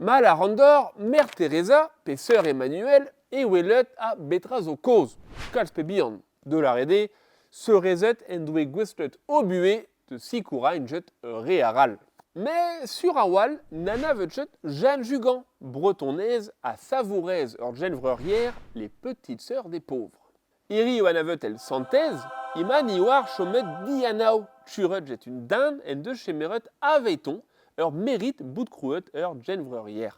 Mal a ran deoc'h, Mère Teresa pe Sœur Emmanuel e welet a betra zo kaoz, kalz pe bihan. De lâret eo, seurezed en doe gouestlet o buhez de sikourañ jet re arall. Mais sur a-walc'h n'anavet ket Jeanne Jugan, bretonez ha savourez ur genvreurier Les Petites Sœurs des Pauvres. Hiriv anavet el santez, emañ ni oar chomet dianav turet get un den en deus kemeret aveton ur merit bout krouet ur genvreurier.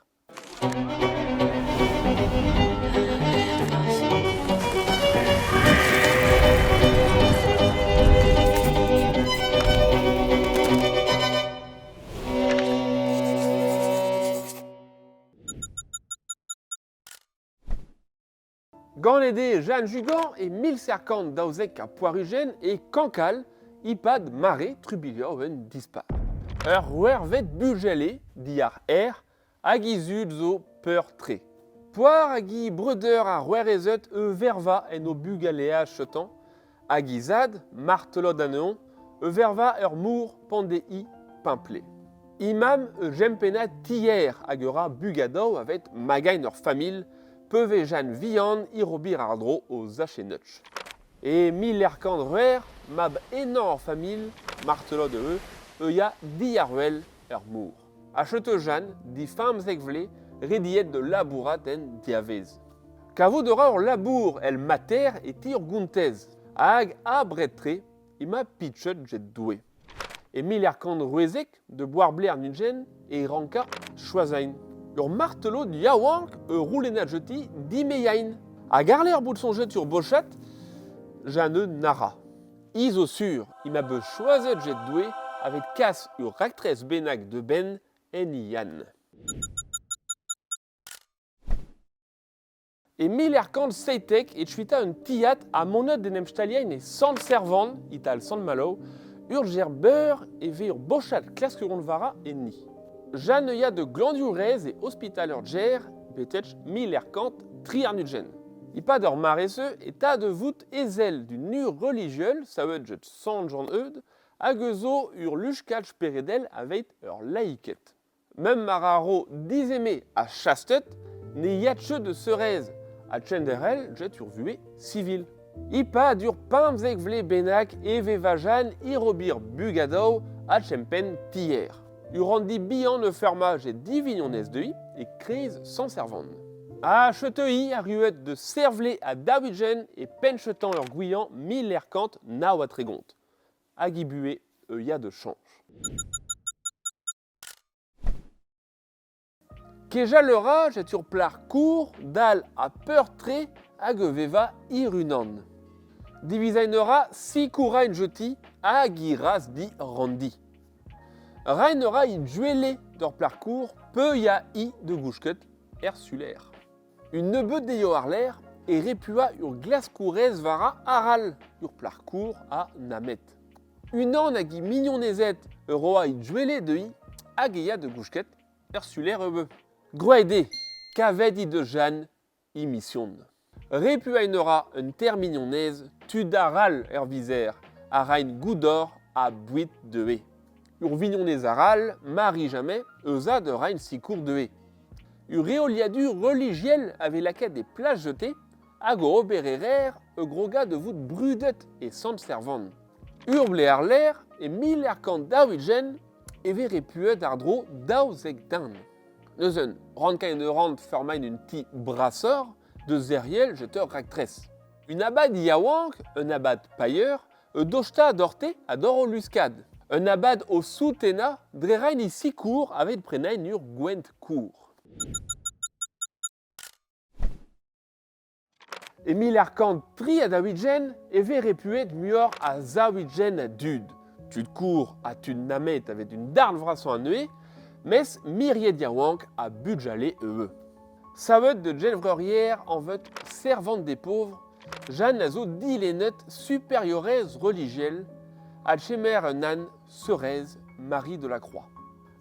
Ganet eo Jeanne Jugan e 1792 e Cancale e-pad mare trubuilhoù un dispac'h. Ur c'hwec'hvet bugel eo diàr aer hag he zud zo peur-tre. Poar hag he breudeur ha c'hoarezed e verva en o bugaleaj setañ, hag he zad, martolod anezhañ, e verva ur mor p'en-dez-hi pimple. Imam e gempenna tier hag ur ra bugadoù avet magain ur familh peuve Jeanne Vihan irobir àr-dro o zachennoù. E 1806, mab henañ ar familh, martolod eo, e ya diàr-wel er mor. Ha setu Jeanne, difamzek vlez, rediet da labourat en diavez. Kavout a ra ur labour èl mater e ti ur gontez, hag abred-tre emañ pitchet get Doue. E 1816, de Boisblé Nugent e ranka choazain. Ur martolod yaouank ur roulennad jeti dimeyain. Hag àr-lerc'h bout soñjet ur bochad, Jeanne nara. Hi zo sur ema bet choazet get Doue aveit kas ur raktres bennak da benn en Yann. E 1817 e kuita un tiad ha monet d'en em staliañ e Sant-Servan, e-tal Sant-Malo, ur gêr beur e vez ur bochad klaskeront-vara enni. Jeanne ya de Glandiourez e ospital ur gêr betek 1823. E-pad ur mare-se e ta da vout ezel d'un urzh relijiel savet get Sant Jean-Eudes hag eus zo ur luskad speredel aveit ur laiked. Mem mar a ro dizeme ha chastet, ne ya ket de seurez ha kenderc'hel get ur vuhez sivil. E-pad ur 15 vloaz bennak e veva Jeanne Irobir Bugadou ha kempenn tier. Ur ranndi bihan e fermaj e divignonez deuiñ e kreiz Sant-Servan. Ha chetu-hi arruet de Servlez ha Daouigen e penn-chetañ ur gouiañ 1839. Hag he buhez e ya de chañj. Kejal a ra setu ur plac'h kour, dall ha peurtre hag e vevañ hir-unan. Divizañ a ra sikourañ jeti hag he ras di ranndi. Reiñ a ra he gwele d'ur plac'h kour peuiañ-hi da gousket er suler. Un nebeud dezho àr-lerc'h e repua ur glaskourez war arall, ur plac'h kour ha Namet. Unan ag he mignonezed e roa he gwele dezhi hag e ya da gousket er suler ivez. Gwraet eo, kavet he deus Jeanne he mision. Repuañ a ra un ter mignonez tud arall er vizer a raint goudor ha boued dezhe. Ur vignonez arall, Marie Jamet, eus a da raint sikour dezhe. Ur reoliadur relijiel a vez lakaet e plas jete hag o obererezh e groga da vout brudet e Sant-Servan. Ur blez àr-lerc'h, e 1840, e vez repuet àr-dro 12 den. Neuze, rankañ a ran feurmañ un ti brasoc'h da zerc'hel get ur raktres. Un abad yaouank, un abad paeer, e dosta doc'hte ha doc'h o luskad. Un abad o soutenañ dre reiñ e sikour aveit prenañ ur gwent kour. E 1843 e vez repuet muioc'h a zaou-ugent a dud, tud kour ha tud nammet aveit un darn vrasañ anezhe, mes miried yaouank ha bugale ivez. Savet de genvreurier anvet Servante des pauvres, Jeanne a zo dilennet superiorez relijiel ha kemer un anv seurez Marie de la Croix.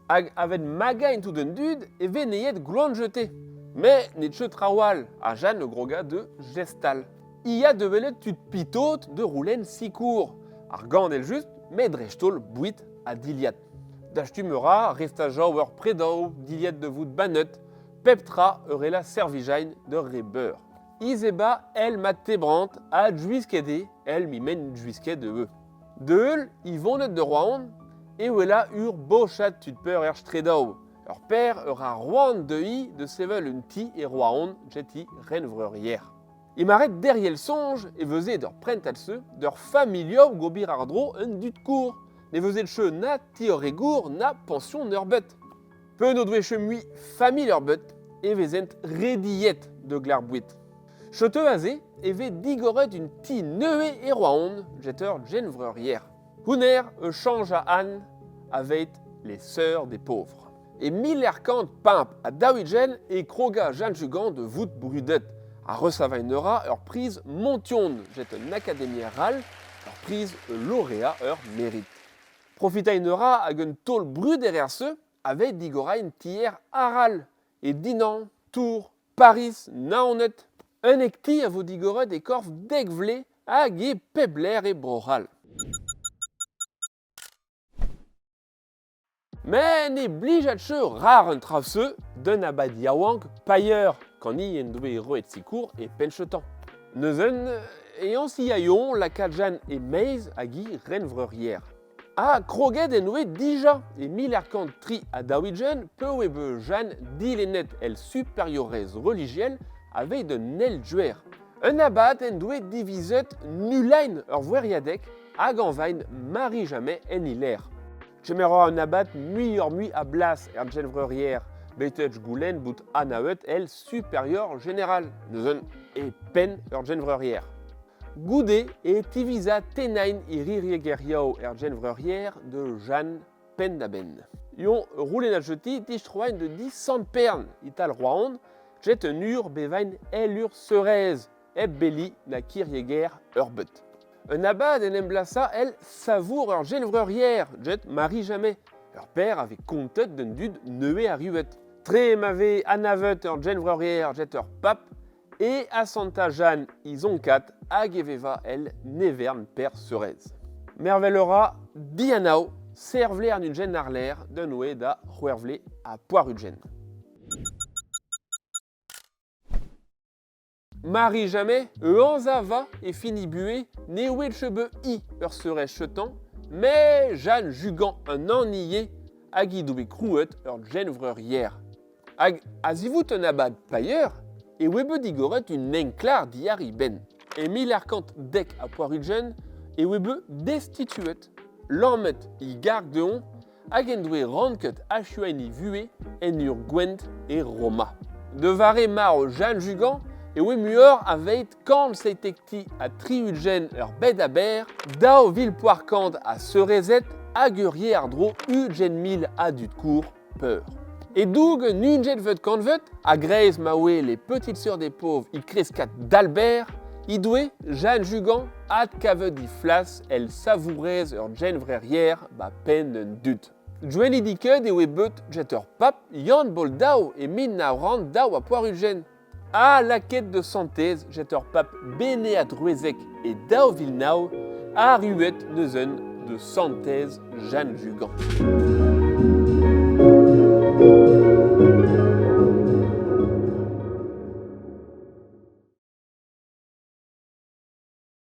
Hag a-benn magañ tout an dud e vez neiet gloan-jeté. Mais n'eo ket trawal ha Jeanne groga de gestal. I a da welet tud pitot de roulenn sikour. Ar gant evel-just, met dreist-holl boued ha dilhad. Dastum ura restajañ ur predaou, dilhad da vout bannet, pep tra ur ela servijain d'ur re beur. Izeba el ma tebrant ha juisket eo el mi men juisket eu. Deul, Ivonet de Rouen, e wela ur bochad tud peur er stredaou. Ur per ur ar roan deu'i de sevel un ti e Rouen jeti renvreurier. Emaret derriel soñj e veze d'ur prentad-se d'ur familioù gobir àr-dro un dud-kour. Ne veze cheu na ti ur regour na pension ur bet. Peu n'o doe cheu mui familh ur bet e vezent rediet de glar boued. Choteu aze e vez digoret un ti nevez e Roaon, jeteur genvreurier. Houner e chanj a Anne aveit les sœurs des pauvres. E 1445 e kroga Jeanne Jugan de vout brudet a resavain ura ur priz Montion jet un akademier all, ur priz lauréat ur mérite. Profitain ura hag un taol brud RRC aveit digorain tier aral e Dinan, Tours, Paris, Naoned. Un ti a vo digoret e korf dek vle hag e pep lec'h e Bro-C'hall. Met ne blijad cheu rar un traoù-se d'un abad yaouank paeer kan-hi en doe roet sikour e penn-chetan. Neuzen e añsiaion lakaat Jeanne e-maez hag hi renvreurier. Ha kroget en oe dija e 1843 p'eo bet Jeanne dilennet el superiorez relijiel aveit un eil-juer. Un abad en doe divizet nullain ur voeriadeg hag anvain Marie Jamet en he lec'h. Kemer a ra un abad muioc'h-mui a blas er genvreurier, betek goulenn bout anavet el superior general, neuze e penn ur genvreurier. Goude e tiviza tennain iririegeriaou er genvreurier de Jeanne penn-da-benn. Ion roulennad-jeti distroain de di Sant-Pern, e-tal Roaon, jet un ur bevain el ur seurez, hep beli na kirieger ur beut. Un abad en em blasa el savour ur genvreurier, jet Marie Jamet. Ur père avait kontet d'un dud neue arrivet. Tre ma vez anavet ur genvreurier jet ur pape, E asanta Jeanne he zonkad hag e veva el nevern per seurez. Mervel a ra dianav servle an ugent àr-lerc'h d'un oe da c'hwervle ha poar-ugent. Marie Jamet eus e fini buhez ne oe chebe hi ur seurez chetan, mais Jeanne Jugan un annier hag he doe krouet ur genvreurier. Hag a-zivout un abad paeer e oe bet digoret un enklar diàr e benn. E 1890 e oe bet destituet, lammet e garg dezhoñ hag en doe ranket achuañ e vuhez en ur gouent e Roma. De vare marv Jeanne Jugan e oe muioc'h aveit 177 ti ha 60 ur bed aber, 2400 a seurezed hag ur yer àr-dro 20 000 a dud-kour peur. E-doug un ugentvet kantved, a-greiz ma oe les Petites Sœurs des Pauvres e kreskad d'Albert, he doe Jeanne Jugan adkavet he flas el savourez ur genvrerier ba penn un dud. Joenidiket e oe bet get ur pap Yann Boldao e 1982. Ha lakaet da santez get ur pap Benead-Rouezek e 2009, arruet neuzen de santez Jeanne Jugan.